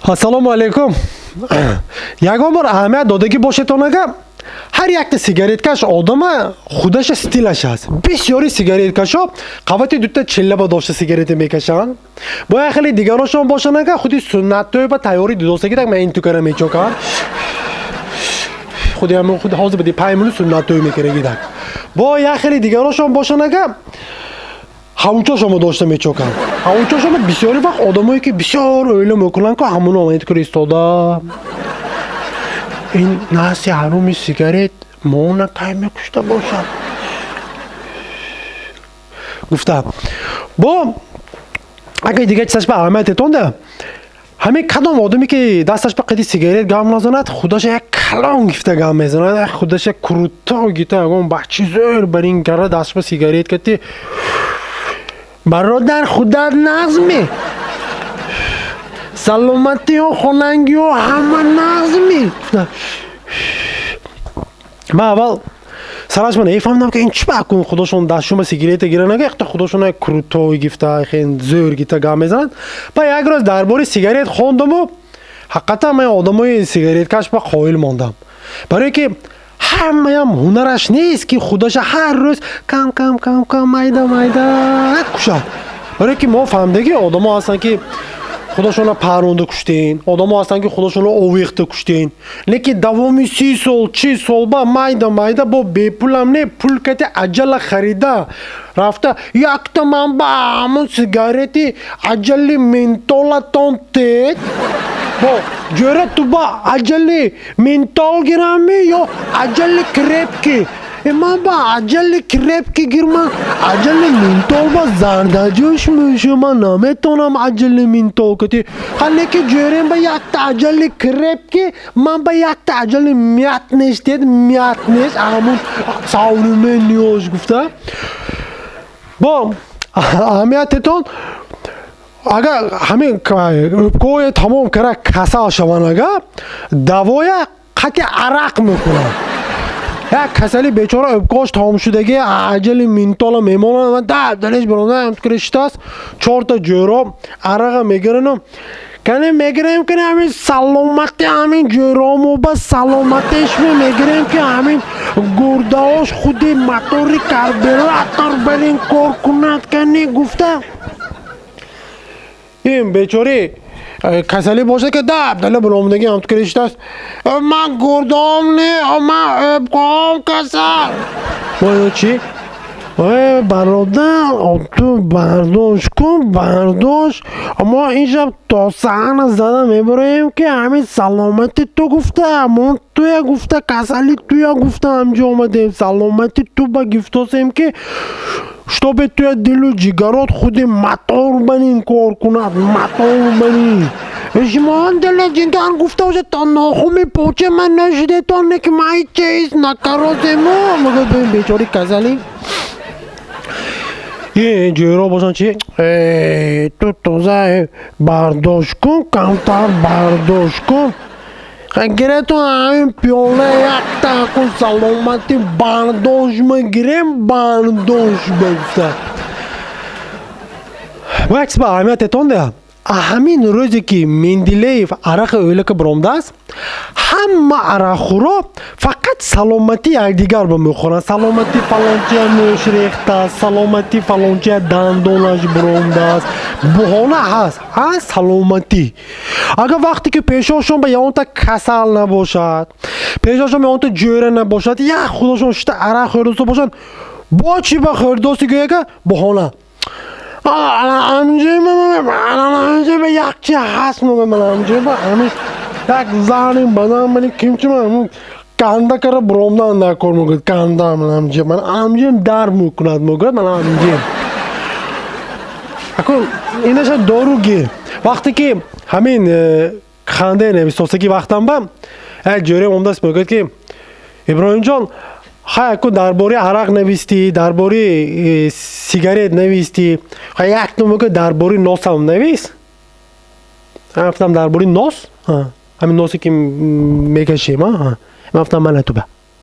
Ассалому алайкум. Ягон бор аҳамият додагӣ бошедон, ага ҳар якта сигареткаш одама худаша стилаш аст. Бисёри сигареткашо қавати дута чиллаба дошта сигарета мекашанд. Бо як хеле дигарошон бошанд, ага худи суннаттӯй ба тайёрӣ дудостагӣ ман ин тукара мечокам. Худи ҳамон худи ҳозир биди паймуни суннаттӯй мекарагидак. Бо як хеле дигарошон бошанд, ага ҳавучошомо дошта мечоканд. Ҳавучошомо бисёри вақт одамое ки бисёр оила мекунанд ку, ҳамуно ин кор истода. Ин наси ҳаруми сигарет мона кай мекушта бошад? Гуфта. Бо агар дига чизаш ба аҳамият етонда, ҳамин кадом одаме ки дасташ ба қиди сигарет гам назанад, худаша як калон гифта гам мезанад, як худаша круто гита, ягон бачи зӯр бар ин кара дасташ ба сигарет кати, бародар, худат нағзме, саломатиё, хонангиё ҳама нағзме. Ман аввал сараш ман мефаҳмидам, ки ин чӣ ба кун худошон дастшума сигарета гиранага, якта худошон як крутой гифта, хел зӯр гита гам мезанад. Ба як рӯз дар бораи сигарет хондаму ҳақиқатан ман одамои сигареткаш ба қоил мондам, барое ки ҳамаям ҳунараш нест, ки худаша ҳар рӯз кам кам кам кам, майда майда кушад. Барое ки мо фаҳмидем, одамо ҳастанд, ки худошона паронда куштен, одамо ҳастанд, ки худошона овехта куштен, лекин давоми 30 сол, 40 сол ба майда майда, бо бепулам не, пул кати аҷала харида рафта, якта ман ба ҳамон сигарети аҷали ментолатон тед, бо ҷӯра, ту ба аҷали ментол гирами ё аҷали крепкий? Ман ба аҷали крепкий гир, ман аҷали ментол ба зардаҷӯш меша, ман наметонам аҷали ментол кати. Халеки ҷӯрем ба якта аҷали крепкий, ман ба якта аҷали мятный дед, мятный ҳамун современный гуфта. Бо аҳамиятетон, агар ҳамин ӯбкои тамом кара касал шаванд, ага давоя қати арақ мекунанд. Як касали бечора ӯбкош тамом шудаги аҷали ментола мемонад, да далеш барода шитааст, чорта ҷӯро арақа мегирану кане мегирем, ки ҳамин саломати ҳамин ҷӯромо ба саломатишме мегирем, ки ҳамин гурдаош худи мотори карбюратор барин кор кунад, кане гуфта. Ин бечори касалӣ бошад, ки да дала баромадаги ҳамту ки шитааст, ман гурдаом не, ман ӯбкоам касал. Боё чӣ? Бародар, ту бардошт кун, бардошт, мо ин шаб то саҳна зада мебароем, ки ҳамин саломати ту гуфта, мо туя гуфта, касали туя гуфта ҳамҷо омадем, саломати ту ба гифтосем, ки чтобы туя дилу ҷигарот худи мотор барин кор кунад, мотор барин. Шумо дилу ҷигар гуфта бошад, то нохуми поча ман нашидетон, ки ман ҳеҷ чиз накаросему. Бечори касалӣ ҷӯро бошанд чи? Ту тоза бардошт кун, камтар бардошт кун, гиретон ҳамин пиёла якта кун, саломатӣ бардошт мегирем, бардошт ба гуфта. Бо як чиз ба аҳамиятетон деҳам: ҳамин рӯзе ки Менделеев арақи ӯлака баромадааст, ҳама арақхӯро фақат саломатӣ якдигар ба мехӯранд. Саломатӣ фалончия мӯш рехтааст, саломатӣ фалончия дандонаш буромдааст, буҳона ҳаст, ҳа, саломатӣ. Агар вақте ки пешошон ба ягонта касал набошад, пешошон ба ягонта ҷӯра набошад, як худошон шита арақ хӯрдоста бошанд, бо чӣ ба хӯрдости гӯяка буҳона якчи ҳаст, мегӯям, як зани бадан мани кимчи канда кара буромдан дар кор, мегӯяд, канда манамҷи ман амҷим дар мекунад, мегӯяд, ман амҷим. Акун инаша дору гир. Вақте ки ҳамин ханде нависосагӣ вақтам ба як ҷӯрем омадааст, мегӯяд, ки Иброҳимҷон, хай, ку дар бораи арақ навистӣ, дар бораи сигарет навистӣ, хай, якто мегӯяд, дар бораи носам навис. Гуфтам, дар бораи нос, ҳамин носе ки мекашем. Ман гуфтам, мана туба.